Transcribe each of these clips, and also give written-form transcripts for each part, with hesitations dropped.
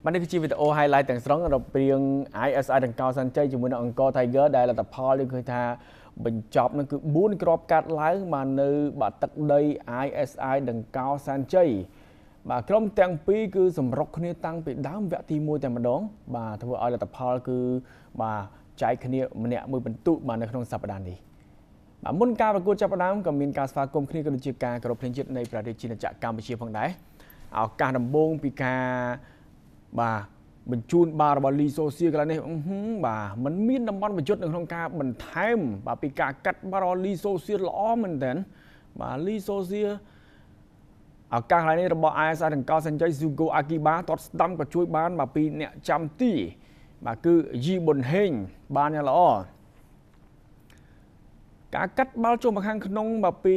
បាទនេះគឺជាវីដេអូ highlight ទាំងស្រុងរវាង ISI ដង្កោសាន់ជ័យជាមួយនឹងអង្គរ Tiger ដែលលទ្ធផលយើងឃើញថាបញ្ចប់នឹងគឺ4គ្រាប់កាត់ឡើងបាទនៅបាទទឹកដី ISI ដង្កោសាន់ជ័យបាទក្រុមទាំងពីរគឺសម្រុកគ្នាតាំងពីដើមវគ្គទី1តែម្ដងបាទធ្វើឲ្យលទ្ធផលគឺបាទចែកគ្នាម្នាក់មួយពិន្ទុបាទនៅក្នុងសប្តាហ៍នេះបាទមុនការប្រកួតចាប់ផ្ដើមក៏មានការស្វាគមន៍គ្នាក៏ដូចជាការគោរពភ្លេងជាតិនៃព្រះរាជាណាចក្រកម្ពុជាផងដែរឱកាសដំបូងពីការបាទបញ្ជូនបាល់របស់លីសូសៀកន្លែងនេះបាទมันមានតំបន់ប្រយុទ្ធនៅក្នុងការបន្ថែមបាទពីការកាត់បាល់របស់លីសូសៀល្អមែនទែនបាទលីសូសៀឱកាសកន្លែងនេះរបស់ ISI ដង្កោសញ្ជ័យ Zugo Akiba ទាត់ស្ដាំក៏ជួយបានបាទពីអ្នកចាំទីបាទគឺយីប៊ុនហេងបានយ៉ាងល្អការកាត់បាល់ចូលមកខាងក្នុងបាទពី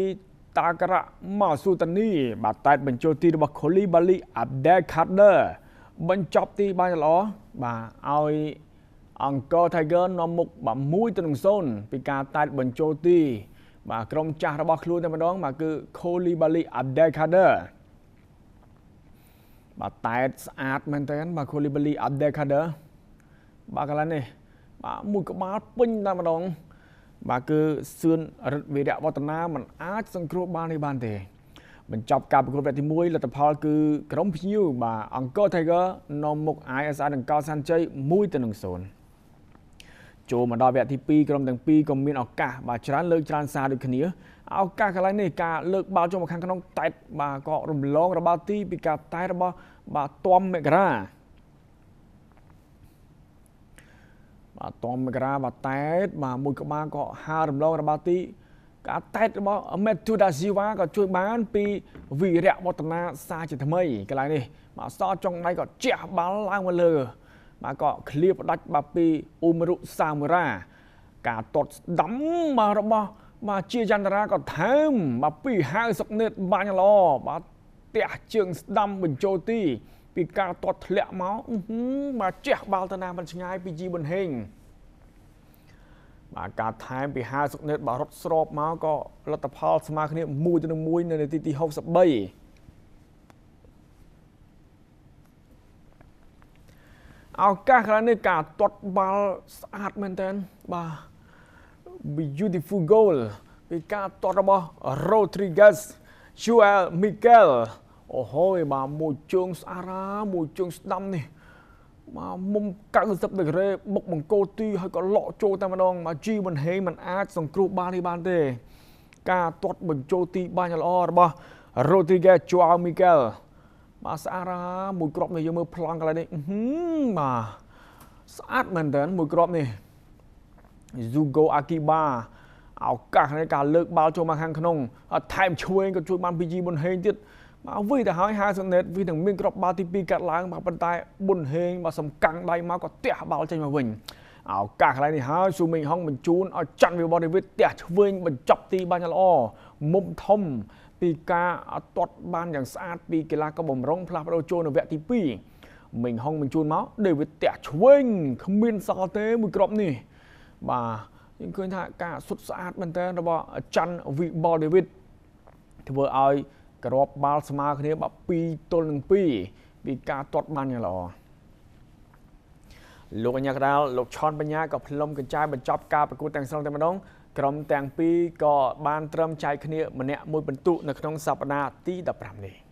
តាការៈម៉ាស៊ូតានីបាទតែតបញ្ចូលទីរបស់ខូលីបាលីអាប់ដែលខាឌឺបញ្ចប់ទីបានល្អបាទឲ្យអង្គរ Tiger នាំមុខបាទ1-0ពីការតែតបញ្ចូលទីបាទក្រុមចាស់របស់ខ្លួនតែម្ដងបាទគឺខូលីបាលីអាប់ដែលខាឌឺបាទតែតស្អាតមែនទែនបាទខូលីបាលីអាប់ដែលខាឌឺបាទកន្លែងនេះបាទមួយក្បាលពេញតែម្ដងបាទគឺសឿនរិទ្ធវីរៈវឌ្ឍនាមិនអាចសង្គ្រោះបាននេះបានទេបញ្ចប់ការប្រកួតវគ្គទី1លទ្ធផលគឺក្រុមភ្ញៀវបាទអង្គរ Tiger នាំមុខ ISI ដង្កោសាន់ជ័យ1-0ចូលមកដល់វគ្គទី2ក្រុមទាំងពីរក៏មានឱកាសបាទច្រើនលើកច្រើនសារដូចគ្នាឱកាសកន្លែងនេះការលើកបាល់ចូលមកខាងក្នុងតែតបាទក៏រំលងរបល់ទីពីការតែរបស់បាទទាំមករាបាទតំមករាបាទតែតបាទមួយក្បាលក៏ហើរំលងរបល់ទីការតែតរបស់មេទូដាស៊ីវ៉ាក៏ជួយបានពីវីរៈវឌ្ឍនាសាជាថ្មីកន្លែងនេះបាទសចុងដៃក៏ជះបាល់ឡើងមកលើបាទក៏ឃ្លាផ្ដាច់បាទពីអ៊ូមរុសាមូរ៉ាការទាត់ស្ដាំបាទរបស់បាទជាចន្ទរាក៏ថែមបាទពីហៅសុកនេតបាញ់ល្អបាទទះជើងស្ដាំបញ្ចូលទីពីការទាត់ធ្លាក់មកបាទជះបាល់ទៅណាមិនឆ្ងាយពីជីប៊ុនហេងបាទការថែមពី50សុកនេតបាទរត់ស្របមកក៏លទ្ធផលស្មើគ្នា1-1នៅនាទីទី63ឱកាសក្រោយនេះការទាត់បាល់ស្អាតមែនទែនបាទ beautiful goal ពីការទាត់របស់ Rodriguez Joel Miguel អូហូយបាទមួយជើងស្អាតមួយជើងស្ដាំនេះបាទមុំ90ដឺក្រេបុកបង្គោលទីហើយក៏លក់ចូលតែម្ដងបាទជីមិនហេងមិនអាចសង្គ្រោះបាននេះបានទេការទាត់បញ្ចូលទីបានល្អរបស់ Rodriguez Joao Miguel បាទស្អាតមួយគ្រាប់នេះយើងមើលប្លង់កន្លែងនេះបាទស្អាតមែនទែនមួយគ្រាប់នេះ Zugo Akiba ឱកាសនៃការលើកបាល់ចូលមកខាងក្នុងថែមឆ្វេងក៏ជួយបានពីជីប៊ុនហេងទៀតបាទវិញទៅហើយ50ណេតវានឹងមានគ្រាប់បាល់ទី2កាត់ឡើងបាទប៉ុន្តែប៊ុនហេងបាទសំកាំងដៃមកក៏ទះបាល់ចេញមកវិញឱកាសកន្លែងនេះហើយស៊ូមីងហុងបញ្ជូនឲ្យច័ន្ទវិបុលដេវីតទះឆ្វេងបញ្ចប់ទីបានល្អមុំធំពីការទាត់បានយ៉ាងស្អាតពីកីឡាករបំរុងផ្លាស់ប្ដូរចូលនៅវគ្គទី2មីងហុងបញ្ជូនមកដេវីតទះឆ្វេងគ្មានសល់ទេមួយគ្រាប់នេះបាទយើងឃើញថាការសុទ្ធស្អាតមែនទែនរបស់ច័ន្ទវិបុលដេវីតធ្វើឲ្យក្របបាល់ស្មើគ្នាបាទ2-2ពីការទាត់បានយ៉ាងល្អលោកអញ្ញាកដាលលោកឆនបញ្ញាក៏ផ្លុំកញ្ចែបញ្ចប់ការប្រកួតទាំងស្រុងតែម្ដងក្រុមទាំងពីរក៏បានត្រឹមចែកគ្នាម្នាក់មួយពិន្ទុនៅក្នុងសប្តាហ៍ទី15នេះ។